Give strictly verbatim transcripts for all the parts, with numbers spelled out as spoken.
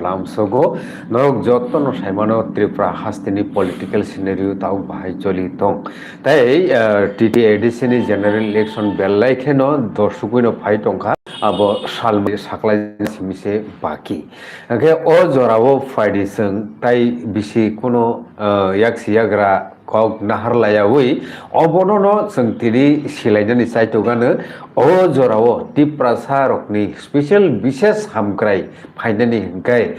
Lamsogo norok jotono saimano Tripura hasteni political scenario tabuk bahai choli tong. Tai, eh, T T A D C ni general election belai kheno dorsugwino phai tongkha, abo salmani saklai simi se baki. Hwnkhe o jorao phaidi chwng tai bisi kuno, eh, yaksi yagra kok nahar layawi obonono chwng tini silainani chaitokgano o jorao Tiprasa rokni special bishes hamkrai phainani hwnkhe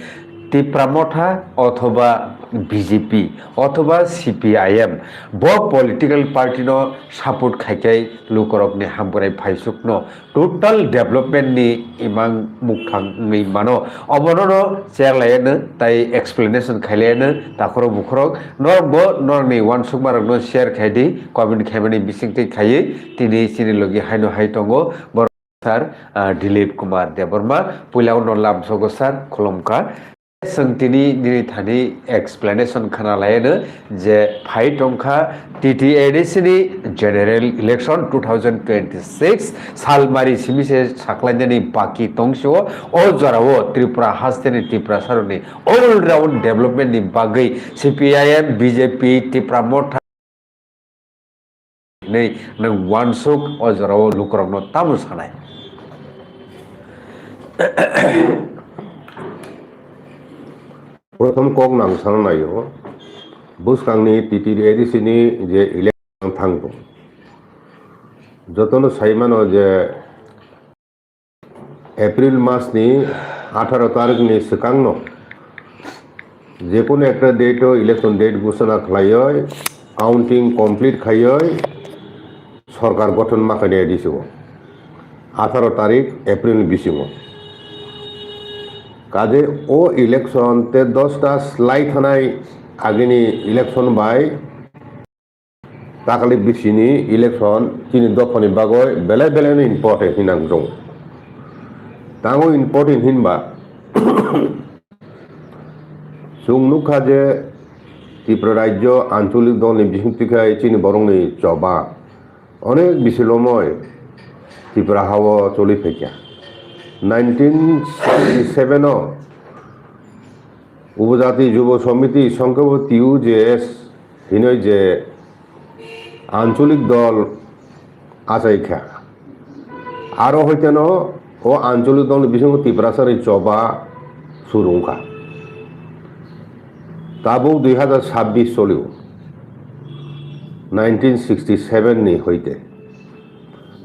Tipra Motha othoba B J P othoba C P I M bo political party no support khaikhai lukorokni hamkrai phaisukno total development ni imang mukthang wngwi mano. Obonono cherlayano tai explanation khailayano takhorok bukhorok norokbo norokni uansukmarokno share khaidi, comment khaimani bisingtwi khaiwi tini chini logi haino hai tongo. Sir, ah, Dilip Kumar Debbarma, puila uno lamsogo sir, khulumkha. Chwng tini nini thani explanation khna laiyano je phai tongkha T T A D C ni general election two thousand twenty-six salmari simi se saklainani baki tongsio, o jorao Tripura hasteni Tiprasarokni all round development ni bagwi C P I M, B J P, Tipra Motha, hinwi nwng uansuk o jorao lukurokno tamo sanai? Prothom kok nang sana naio, bwskangni T T A D C ni je election thangbo, jotono sai mano je April mas ni atharo tarik ni swkang no jekunu ekta date o election date ghoshona khlaioi, counting complete khaioi sorkar gothon ma khainai diso atharo tarik April ni bisingo. Kaje o election te dosta slai thanai agini election bai takali bisini election chini dophani bagoi belai belai no important hinang jong. Tango important hinba chwng nukha je Tripura rajyo ancholik dolni bisingtwi khai chini borokni choba onek bisi lomoi Tripura hao choli phaikha. Nineteen seventy-seven o Upojati Jubo Samiti, songkhe bo T U J S hinoi je ancholik dol achai kha. Aro hoiteno o ancholik dolni bisingo Tiprasani choba suru wngkha. Tabuk dui hazar sabbish solio, nineteen sixty-seven ni hoite.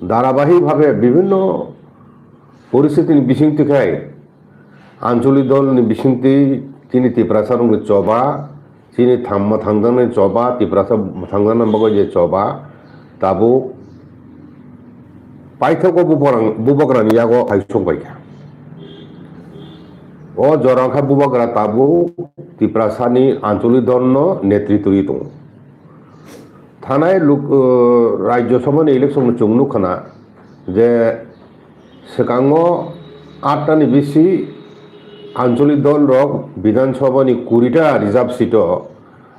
Dharabahik bhabe bibhinno poristitini bisingtwi khai ancholik dolni bisingtwi chini Tiprasa rokni choba, chini tham-, mwthangjaknai choba, Tiprasa mwthangjaknai bagwi je choba, tabuk paithago bubagrang-, bubagrani yago hai sokbaikha. O jora wngkha bubagra tabuk Tiprasani ancholik dolno netritwi tongo. Thanai luk-, uh, Rajya Sabhani election no chwng nukha na je swkango atta ni bisi ancholik dol rok Bidhan Sabha ni kurita reserve seat o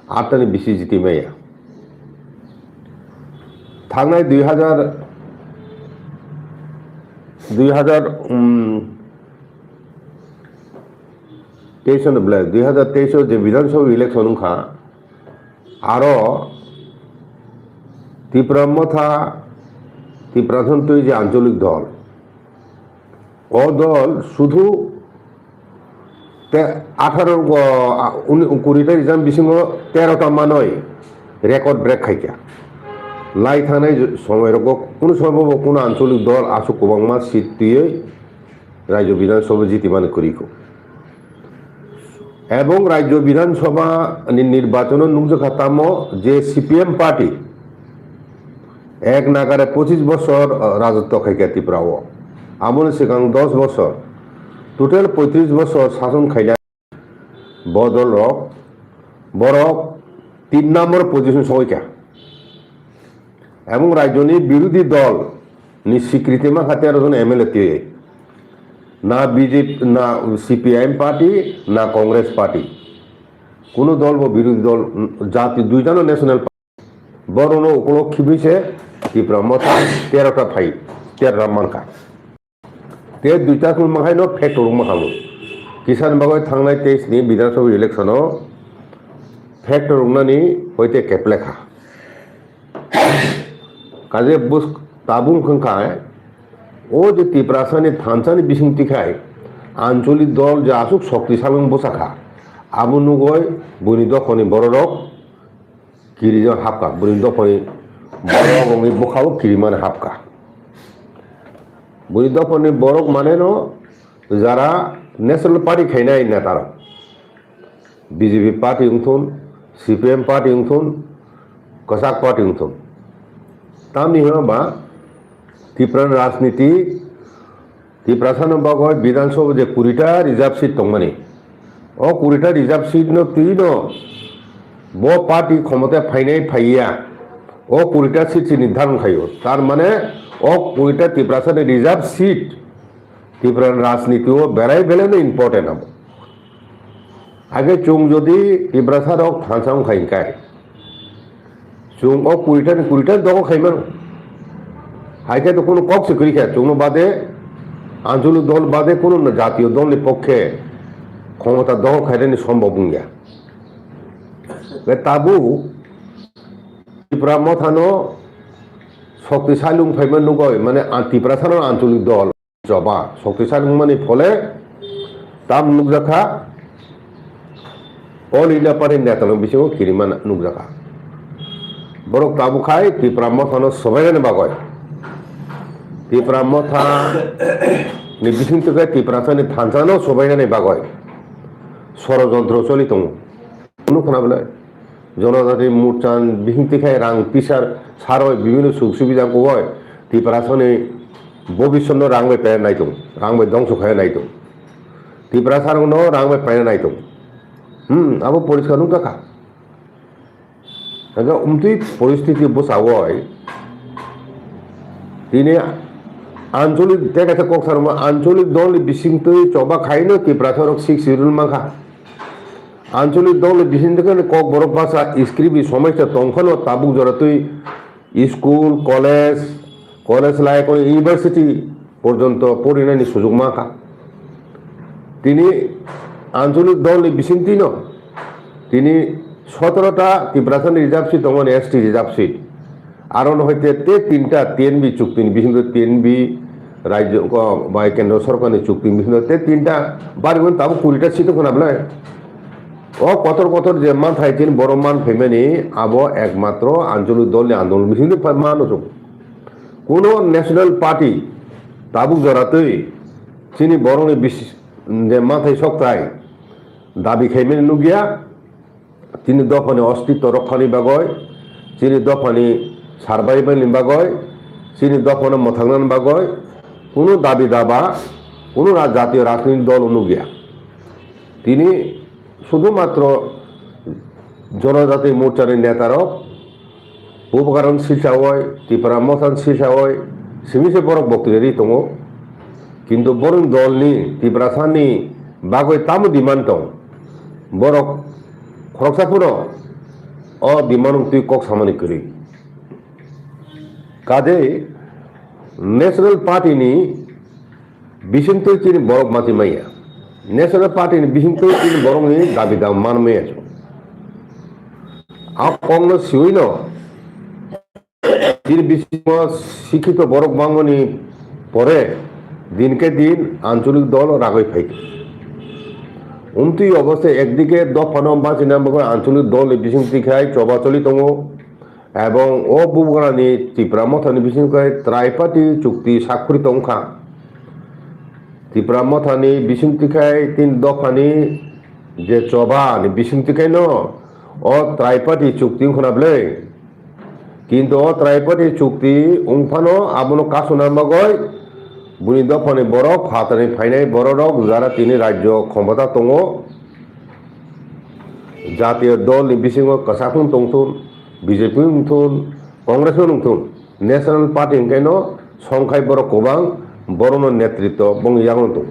atta ni bisi jiti maya. Thangnai dui hazar, dui hazar, um, teis o belai, dui hazar teis o je Bidhan Sabha election wngkha, aro Tipra Motha, Tipra Jontoi je ancholik dol, o dol sudhu te atharo go, a, uni, kuri ta rijam bisingo tero ta manoi record break khaikha. Lai thangnai somoi rogo kunu somoi bo kunu ancholik dol aswk kwbangma seat twiwi Rajya Bidhan Sabha jitimani kwrwi kho. Ebong Rajya Bidhan Sabha ni nirbachon o nukjakha tamo je C P M party ek nagare pochis bosor, uh, rajotwo khaikha Tripura o. Aboni swkang dos bosor, total poitris bosor sason khaina bodol rok, borok tin number position soikha. Ebong rajyoni birodhi dol ni sikriti mankha tero jon M L A twi. Na B J P, na C P I M party, na Congress party. Kuno dol bo birodhi dol, jati duitano national party. Borokno ukulok khibwi se Tipra Motha tero ta phai, tero ta mankha. Te duita kung manghai no factor wng mahamu. Kisani bagwi thangnai teis ni Bidhan Sabha election o factor wngnani hoite keplekha. Kaje bus tabung khwngkha, o je Tiprasani thansani bising tikhai ancholi dol je aswk shokti salwng bwsakha, abo nugoi buini dophani bororok kirijak hapkha, buini dophani borok wngwi bwkhao kirimani hapkha. Buini dophani borok maneno jara National Party khainai netarok, B J P party wngthun, C P M party wngthun, kwchak party wngthun. Tamni hwnba Tipra rajniti, Tiprasano bagwi Bidhan Sabha je kurita reserve seat tongmani, o kurita reserve seat no twi no bo party khomota phainai phaiya, o kurita seat se nirdharon khaio. Tar mane o kurita Tiprasani reserve seat Tipra rajniti o berai belai no important abo. Age chwng jodi Tiprasa rok thansa wngkha hinkai, chwng o kurita ni kurita dogo khaimano. Haikhe to kunu kok se kwrwi kha, chwngno bade ancholi dol bade kunu jatiyo dol ni pokhe khomota dogo khainani sombhob wngya. Be tabuk Tipra mothano shoktisali wngphaima nugoi, mane, a, Tiprasano ancholi dol. Choba, shoktisali wngmani phole tam nukjakha, All India Party netalok bisingo kirima nukjakha. Borok tabuk khai Tipra mothano sobainani bagwi, Tipra motha ni bisingtwi khe Tiprasani thansano sobainani bagwi sorojontro choli tongo. Nukho na belai? Jonojati Morcha bisingtwi khai rang tisar saroi bibhinno suk subida kowai Tiprasani bobiswtno rang bai paiya naitung, rang bai dongso khaiya naitung. Tiprasarokno rang bai paina naitung. Hmm, abo poriskar nukjakha. Hingke umtwi poristiti bwsawoi tini ancholic tei kaisa kok sarokma ancholic dolni bisingtwi choba khaino Tiprasarok sixth schedule mankha. Ancholic dolni bisingtwi khe kokborok basa iskribi somosya tongphano tabuk joratwi school, college, college lai khe university porjonto porinani sujuk mankha. Tini ancholic dolni bisingtwino tini sotorota Tiprasani reserve seat tongmani S T reserve seat. Aro no hoite te tinta T N B chukti ni bisingo T N B rajyo ko bai kendro sorkar ni chukti ni bisingo te tinta bari tabuk kurita seat khna belai. O kotor kotor je manthai tin borok man phaimani abo ekmatro ancholic dolni andolon bisingo mano chwng. Kuno national party tabuk joratwi chini borokni bis-, je manthai sokthai dabi khaimani nukya. Chini dophani ostitto rokkhani bagwi, chini dophani survival ni bagwi, chini dophano mwthangnani bagwi kunu dabi daba, kunu ra-, jatiyo rajniti dol nukya. Tini sudhumatro Jonojati Morchani netarok Bubagrani silsawoi, Tipra Mothani silsawoi, simi se borok boktwi ri tongo. Kintu borok dolni Tiprasani bagwi tamo demand tong? Borok khoroksa phano o demand twi kok samani kwrwi. Kaje National Party ni bisingtwi chini borok mati maya. National Party ni bisingtwi chini borok ni dabi dam man maya. A kok no siwi no Chini bisingo sikhito borok bangmani pore din khe din ancholic dol ragwi phai. Umtwi oboste ekdike dophano bachina bagwi ancholic dol ni bising tikhai choba choli tongo. Ebong o bubagrani Tipra Mothani bising khai Triparty chukti sakhuri tongkha. Tipra Mothani bising tikhai tin dophani je choba ni bising tikhaino o Triparty chukti wngkhana bwle. Kintu o Triparty chukti wngphano abono kasuna bagwi buini dophani borok phatarni phainai bororok jara tini rajyo khomota tongo. Jatiyo dolni bisingo kwchak wng tongthun, B J P wngthun, Congress wngthun, National Party hwnkhaino songkhai borok kwbang, borokno netritwo bongni yago tong.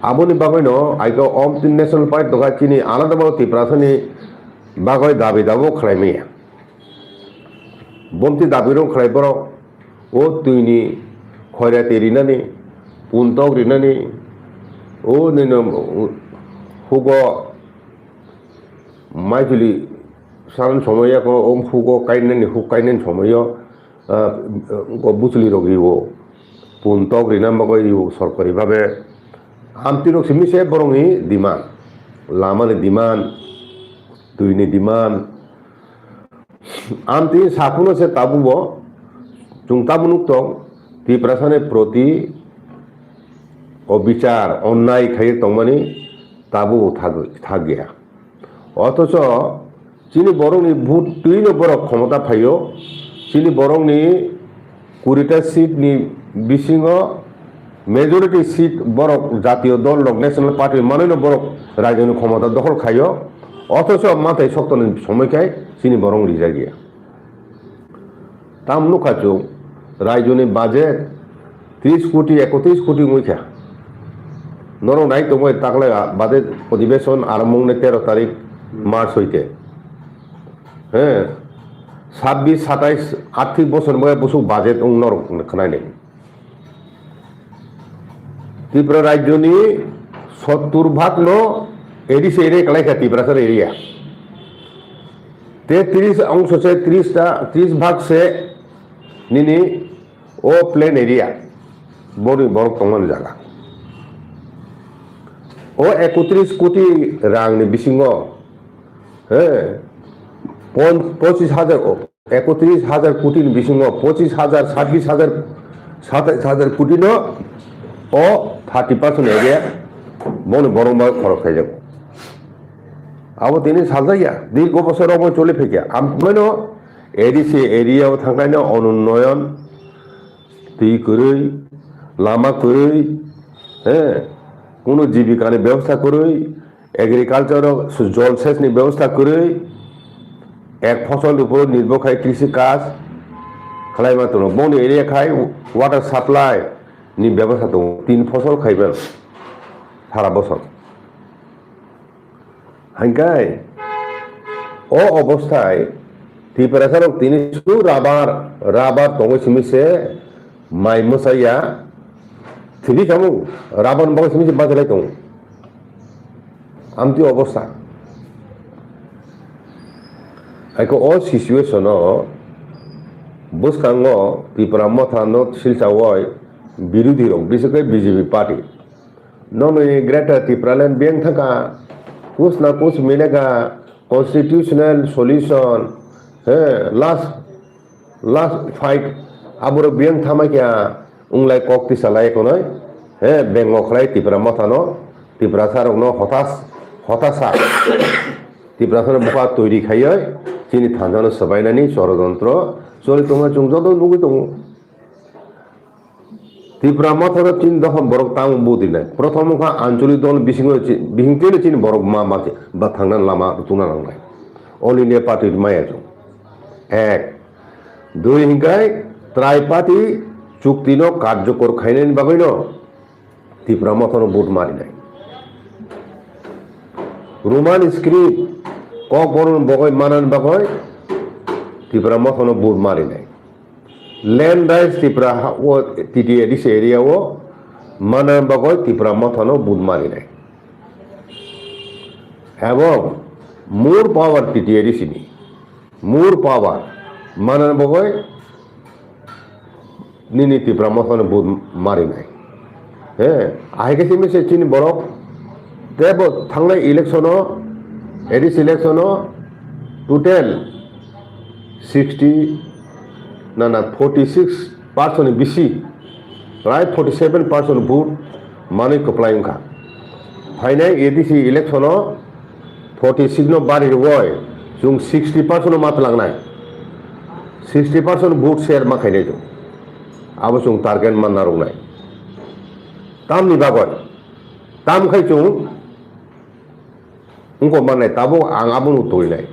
Aboni bagwino aiko om tin National Party tongkha chini alada bagwi Tiprasani bagwi dabi dabo khlaimaya. Bomti dabirok khlai borok o twini khoirati rinani, puntok rinani, O nino hugo maituli saran somoya ko om hugo kainani huk kainani somoyo, ah, go butuli rok riwo, pun tok rina bagwi riwo sorkari babe. Amti rok simi se borokni demand, lama ni demand, twi ni demand. Amti sakuno se tabu bo, chung tabu nuk tong, Tiprasani proti obichar, onnai khai tongmani tabu thag-, thagya. Othocho chini borokni vote twino borok khomota phaio, chini borokni kurita seat ni bisingo majority seat borok jatiyo dol rok, national party manoino borok raijoni khomota dokhol khaio, othocho mathai soktoni somoi khai chini borok rijakya. Tam nukha chwng, raijoni budget tris koti, ekotris koti wngwi kha. Norok nai tongbai taklai budget odhibeshon arombo wngnai tero tarik March hoite. He, sabbish, satais, arthik bosor ni bagwi busuk budget wng norok khwnai nai. Tripura rajyoni sottur bhag no A D C area kwlai kha Tiprasa area. Te tris ongso se, tris ta, tris bhag se nini o plain area, boni borok tongmani jaga. O ekotris koti rang ni bisingo, he, pon-, pochis hajar o, ekotris hajar koti ni bisingo pochis hajar, sabbish hajar, satais hajar koti no o thirty percent area boni borok bai khorok khaijak. Abo tini saljakya, dirgo bosor rok choli phaikya. Amtwino A D C area o thangnaino onunnoyon, twi kwrwi, lama kwrwi, he, kuno jibikani bebosta kwrwi, agriculture o su-, jol sesni bebosta kwrwi, ek phosol upor nirbhor khai krisi kaj khlaima tongo. Boni area khai water supply ni bebosta tongo, tin phosol khaiba sara bosor. Hingkai o obosthai Tiprasa rok tini su rabar, rabar tongwi simi se mai mwsaya thidi samung rabar bagwi simi se bachalai tongo. Amtwi obostha. Haikhe o situation o bwskango Tipra Motha North Silchar o birodhi rok, bisesh khe B J P party, Nokni Greater Tipraland biyang thangkha, kus na kus milega, constitutional solution, he, last, last fight, aborok biyang thamakya, unglai kok tisalai konoi, he, bengo khlai Tipra Mothano, Tiprasa rokno hotas, hotasa, Tiprasano bwkha toiri khaioi, chini thanjano swbainani chorojontro choli tongma chwng joto nugwi tongo. Tipra Motha no chini dophani borok tamo vote rinai. Prothom wngkha Anchalik dol bisingo chi-, bisingtwino chini borok ma, ma khe ba thangna lama rwtungna nangnai. All India Party maya chwng. Ek. Dui hingkai Triparty chukti no karjokor khainani bagwino Tipra Motha no vote ma rinai. Roman script kok boron bagwi manani bagwi Tipra Motha no vote ma rinai. Land rights Tipra ha-, o T T A D C area o mana bagwi Tipra Motha no vote ma rinai. Ebong more power T T A D C ni, more power mana bagwi nini Tipra Motha no vote ma rinai. He, ahai khe simi se chini borok tebo thangnai election o, A D C election o total sixty, na, na, forty six percent ni bisi, prai forty seven percent vote manwi kwplai wngkha. Phainai A D C election o forty six no bari rwoi, chwng sixty percent no ma twlangnai. Sixty percent vote share ma khainai chwng. Abo chwng target manna rwnai. Tamni bagwi, tam khai chwng wngkok mannai, tabuk ang abono toinai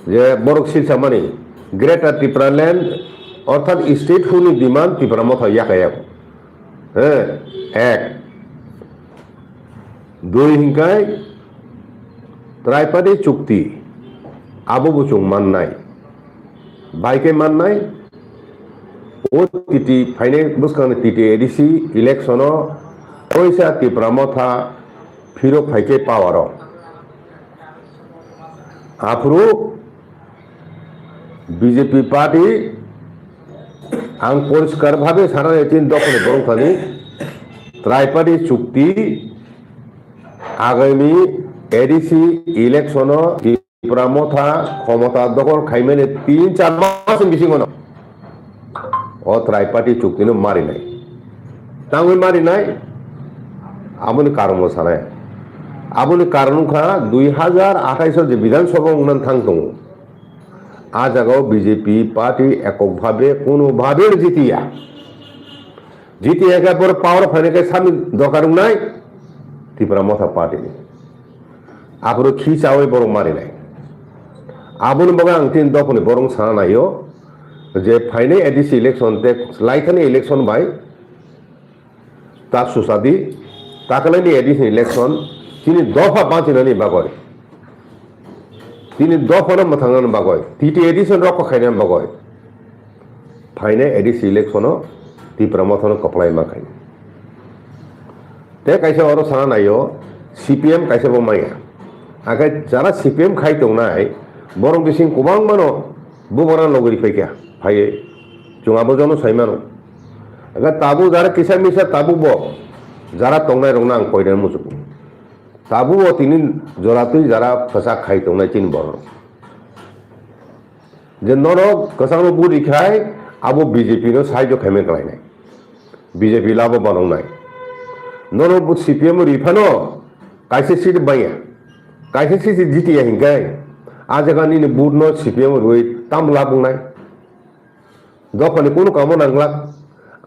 je borok silsa mani Greater Tipraland orthat statehood ni demand Tipra Motha yaka yako. He, ek. Dui hingkai Triparty chukti, abo bo chwng mannai. Bai khe mannai, o T T phainai bwskangni T T A D C election o Oisa Tipra Motha phirok phaikhe power o. Aphuru B J P party ang poriskar bhabe sana tin dokhoni borok thani triparty chukti agami A D C election o Tipra Motha khomota dokhol khaimani tin char mas ni bisingo no o triparty chukti no marinai. Tangwi marinai, aboni karon bo sanai. Aboni karon wngkha dui hajar athais o je Bidhan Sabha wngna thang tongo. A jagao B J P party ekok bhabe, kono bhabe jitiya. Jitiya khe bor power phainai khe sami dorkar wngnai Tipra Motha party ni. Aphuru khi chawi borok marinai. Aboni bagwi ang tin dophani borok sana naio je phainai A D C election tei laithani election bai tak susadi, takalaini A D C election chini dopha bachinani bagwi, chini dophano mwthangnani bagwi, T T A D C rokho khainani bagwi. Phainai A D C election o Tipra Motha no kwplai ma khai. Tei kaisa oro sana naio, C P M kaisa bo maya. Akai jara C P M khai tongnai, borok bising kwbangma no bubagra logori phaikha, phaiwi chwng abo jono sai mano. Akai tabuk jara kisa misa tabuk bo jara tongnai rokno ang koinani muchungo. Tabuk bo tini joratwi jara kwchak khai tongnai chini borok. Je norok kwchangno vote rikhai, abo B J P no saijo khaimani khlainai. B J P labo banongnai. Norok bo C P M riphano kaisa seat baiya. Kaisa seat jitiya hinkai. A jaga nini vote no C P M rwi tam lab wngnai. Dophani kunu kamo nanglak.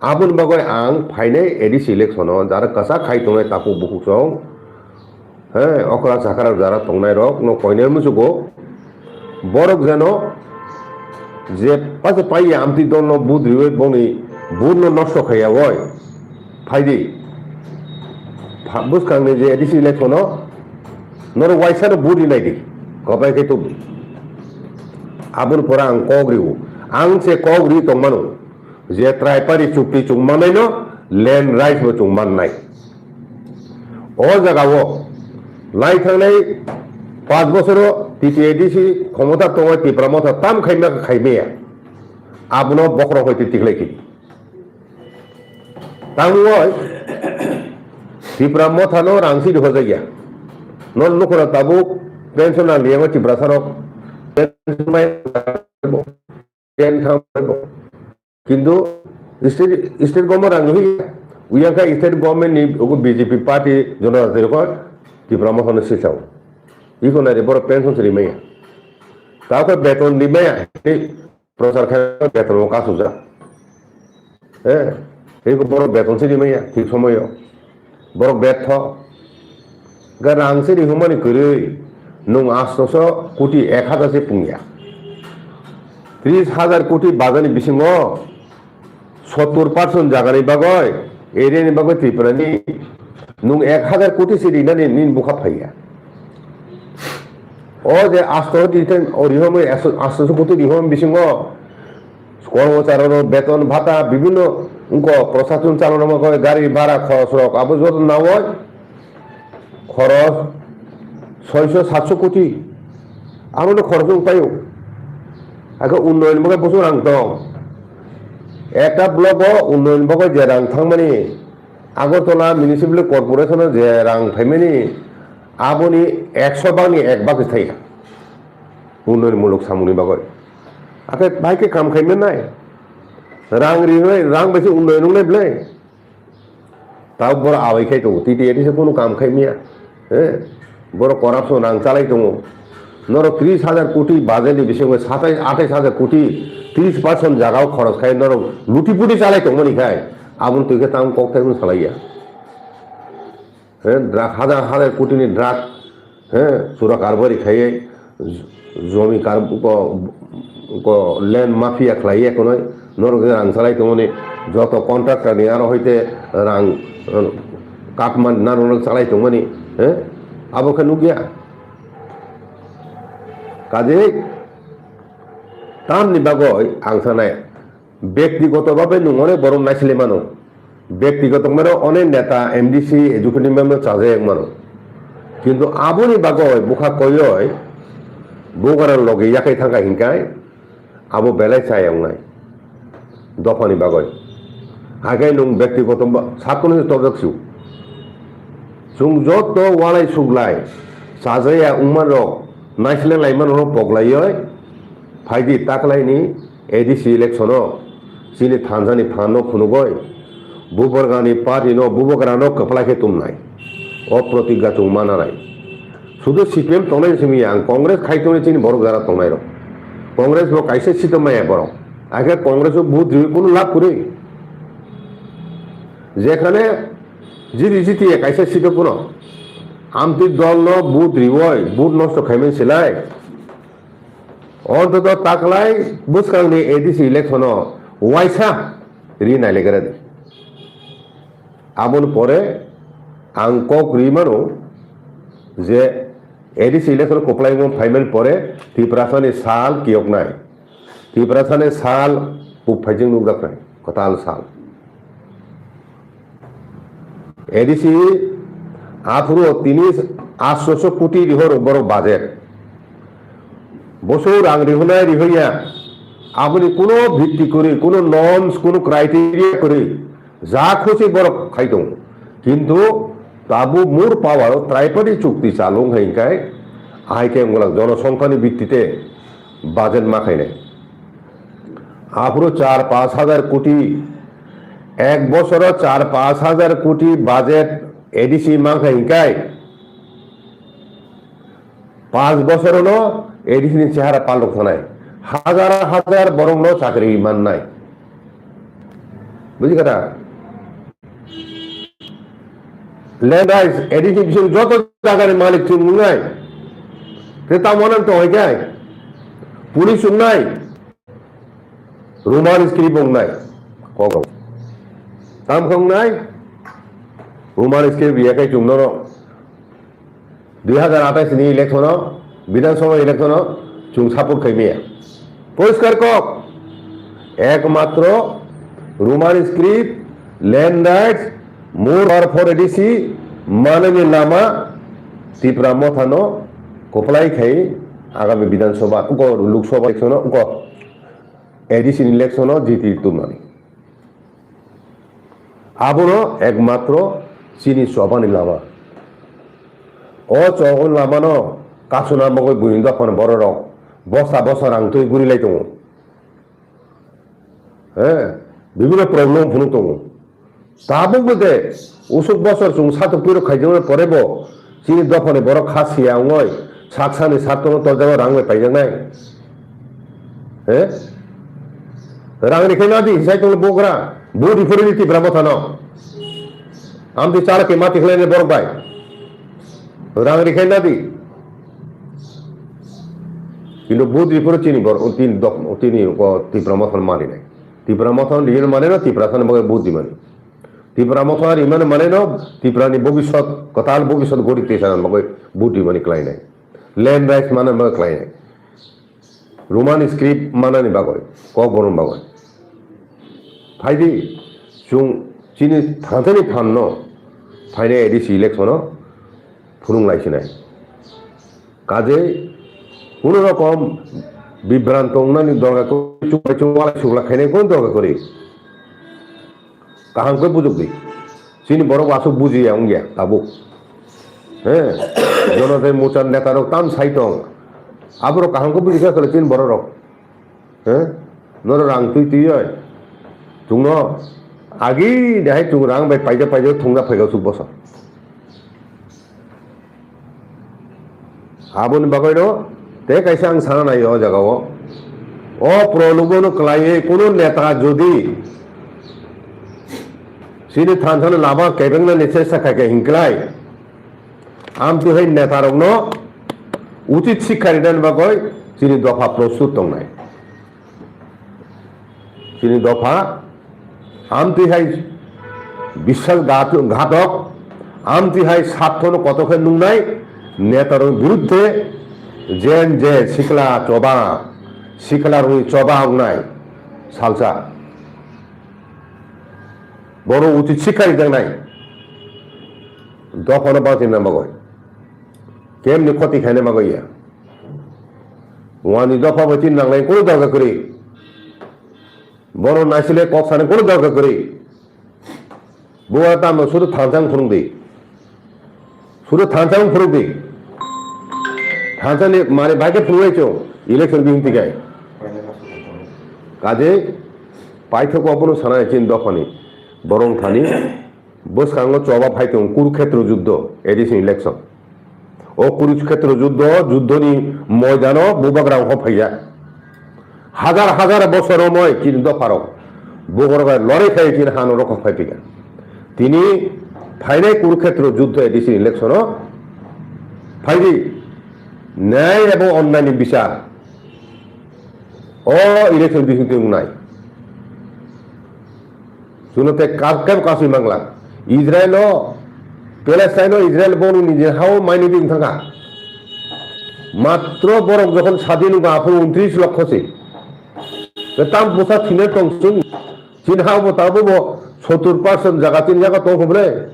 Aboni bagwi ang phainai A D C election o jara kwchak khai tongnai takhuk bukhuk song. He, okra chakra jara tongnai rok no koinai muchugo. Borok jeno je pache paiya amtwi dol no vote riwi boni vote no nosto khaiya oi. Phaidi. Pha-, bwskangni je A D C election o norok waisa no vote rinai di. Kopai khe tubdi. Aboni pore ang kok riwo. Ang se kok ri tongmano. Je triparty chukti chwng mannaino land rights bo chwng mannai. O jagao lai thangnai panch bosoro T T A D C khomota tongo Tipra Motha tam khaima khaimaya. Abono bokhorok hoi tikhlai kini. Tamo oi Tipra Motha no rang sidi hojakya. Non nukura tabuk pension ang liyama Tipra sarok. Pension mai ten thang. Kintu state, state government rang hi, uyang kha state government ni ugo B J P party jona jati rokor Tipra Motha no sisao. Iko nai de borok pension se rimaya. Tao khe beton rimaya, prochar khe beton o kasujak. Eh, iko borok beton se rimaya, thik somoyo. Borok betho. Ga rang se rihumani kwrwi, nwng astoso koti ek hajar se pungya. Tris hajar koti bajani bisingo sottur percent jagani bagwi, area ni bagwi Tripura ni nwng ek hajar koti se rinani nini bwkha phaiya. O je asto di ten o rihumani astoso koti rihum bisingo kormochari rok beton bhata bibhinno wngkha, prosason chalona bagwi gari bhara khorosrok abo joto nawi khorok soiso satso koti. Abo no khorok wng paio. Ake unnoyon bagwi bosong rang tong. Ekta block o unnoyon bagwi je rang thangmani Agartala Municipal Corporation o je rang phaimani aboni ekso bhagni ek bhag se thaiya. Unnoyon muluk samungni bagwi. Ake bai khe kam khaimani nai. Rang rinai, rang bai se unnoyon wngnai belai. Tao borok awai khai tongo, T T A D C kunu kam khai maya. Eh, borok corruption rang chalai tongo. Norok tris hajar koti budget ni bisingo satais atais hajar koti, tris percent jagao khoros khai norok luti puti chalai tongmani khai. Aboni twi khe tamo kok tei salaiya. Eh, drug hajar hajar koti ni drug. He, sura karbari khaiye, jomi kar-, ko, ko land mafia khlaiye kono, norok je rang salai tongmani, joto contractor ni aro hoite rang, eh, katman narwk chalai tongmani, he, abo khe nukya. Kaje, tamni bagwi ang sanai, bektigoto babe nwng onek borok naisile mano. Bektigoto mano onek neta M D C executive member chajak mano. Kintu aboni bagoi bukha koyoi bugarang logi yakai thangkha hinkai abo belai chaya wngnai dophani bagoi. Haikhe nwng bektigoto ba-, sakno se torjak su. Chwng joto walai suglai chajaya wngmanrok naisleng laimanrok poglaioi phaidi taklaini A D C election-o chini thansa ni phan no phunugoi, bubagra ni party no bubagra no kwplai khe tumnai. O protigga chwng mananai. Sudu C P M tongnai simi ang Congress khai tongnai chini borok jara tongnai rok. Congress bo kaisa seat o maya borok. Akhe Congress o vote riwi kunu lab kwrwi. Jekhane jiti jiti kaisa seat o phano amtwi dol no vote riwi vote nosto khaimani silai. Ontoto taklai bwskangni A D C election-o waisa ri nailegra di. Aboni pore ang kok ri mano je A D C election kwplaimung phaimani pore Tiprasani sal kiyoknai, Tiprasani sal puk phaijak nukjaknai, kwtal sal. A D C aphuru tini atso koti rihoro borok budget. Boso rang rihunai rihuya, aboni kuno bhitti kwrwi, kuno norms, kuno criteria kwrwi, ja khusi borok khai tongo. Kintu tabuk mur power o Triparty chukti chalung hai kai, ahai khe wngwlak jonosongkhani bhittite budget ma khainai. Aphuru char pash hajar koti, ek bosoro char pash hajar koti budget A D C mankha hinkai, panch bosorono A D C ni chehara palrok thanai, hajar hajar borokno chakri mannai. Buji kha da? Land rights, A D C bising joto jagani malik chwng wngnai. Tei tamo nang tong hai kai? Police wngnai. Roman script wngnai. Kok rok. Tam kha wngnai? Roman script ya kai chwng nono dui hajar atais ni election o, Bidhan Sabha election o chwng support khai maya. Poriskar kok, ekmatro Roman script, land rights, more power for A D C, manani lama Tipra Motha no kwplai khai agami Bidhan Sabha, uko Lok Sabha election o, uko A D C ni election o jiti tumani. Abono ekmatro chini chobani lama. O chobani lamano kasuna mogoi buini dophani bororok bosta bosta rang twi guri lai tongo. He, bibino problem phunuk tongo. Tabuk bo de usuk bosor chwng satok twirok khaijaknai pore bo chini dophani borok kha siya wngoi saksani sartono torjago rang bai paijaknai. He? Rang rikhai nadi, sai tongni bogra, bo riphori ni Tipra Mothano. Amtwi chala khe mati khlainai borok bai. Rang rikhai nadi. Kintu bo riphori chini bor-, tini dok-, tini ko Tipra Mothano marinai. Tipra Mothano rijino mane no Tipra sani bagwi bo rimani. Tipra Motha rimani mane no Tipra ni bobisot, kwtal bobisot gori twi sana bagwi bo rimani khlainai. Land rights mana bagwi khlainai. Roman script manani bagwi, kok borok bagwi. Phaidi, chwng chini thangjani phan no phainai A D C election o phunuk lai sinai. Kajei, kuno rokom bibranto wngnani dorga kwrwi, chukla chukla khainai kuno dorga kwrwi. Kaham khe bujukdi. Chini borok aswk bujiya wngya tabuk. He, Jonatai Morcha netarok tam sai tong. Aborok kaham khe bujikha kwlai chini bororok. He, norok rang twi twi oi. Chwngno agi dehai chwng rang bai paijak paijak thwngna phaikha aswk bosor. Aboni bagwino tei kaisa ang sana nai o jaga o. O prologo no kwlaiwi kuno neta jodi chini thansa no lama kebengna ni chesta khai khe hinklai. Amtwi hai neta rokno uchit sikha rinani bagwi chini dopha prostut tongnai. Chini dopha amtwi hai biswas ghat-, ghatok, amtwi hai sarthono kotor khe nungnai netarokni biruddhe J N J sikla choba, siklarokni choba wngnai salsa. Bono uchit sikha rijaknai. Dophano bachina bagwi. Kemni khoti khaina bagwi ya. Wani dopha bai tin nangnai kunu dorkar kwrwi. Bono naisile kok sana kunu dorkar kwrwi. Bo tamo sudu thansa wng phunuk di. Sudu thansa wng phunuk di. Thansa ni mari bai khe phunuk lai chwng. Election bihung tikai. Kaje paithak abono sana chin dophani. Borong thani. Bwskango choba phai tongo Kurukhetra juddho, additional election. O Kurukhetra juddho, juddhoni moidano bubagra wngkha phaijak. Hajar hajar bosor romoi chini dopharok bubagra lorai khai chini hano rokha phai phaikha. Tini phainai Kurukhetra juddho additional election-o phaidi nyai ebo onnayni bichar. O election bising twi wngnai. Suno te kar-, kebo kasui mangla. Israel o, Palestine o Israel boni nijini hao maini di wngthangkha. Matro borok jokhon sadin wngkha aphuru untris lokho se. Te tam bwsa thina tong chwng. Chini hao bo tabo bo sottur percent jaga chini yago tong kho bre.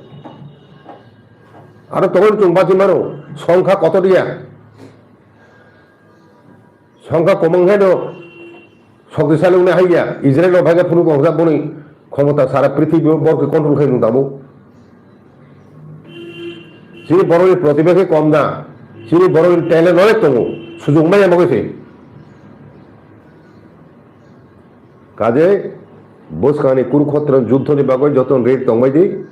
Aro tongoni chwng bachwi mano. Songkha kotor ya. Songkha kwmwng hai no shoktisali wngna hai ya. Israel rok hai khe phunuk tongjak boni khomota sara prithibi o borok khe control khai nung tabuk. Chini borokni protibha khe kom da. Chini borokni talent onek tongo. Sujung maya bagwi se. Kaje bwskangni Kurukshetra juddhoni bagwi jotono ready tongbai di.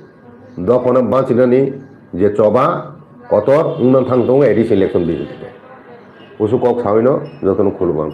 Dophano bachinani je choba kotor wngna thang tongo additional election bini theke. Usu kok sawino jotono khulumang.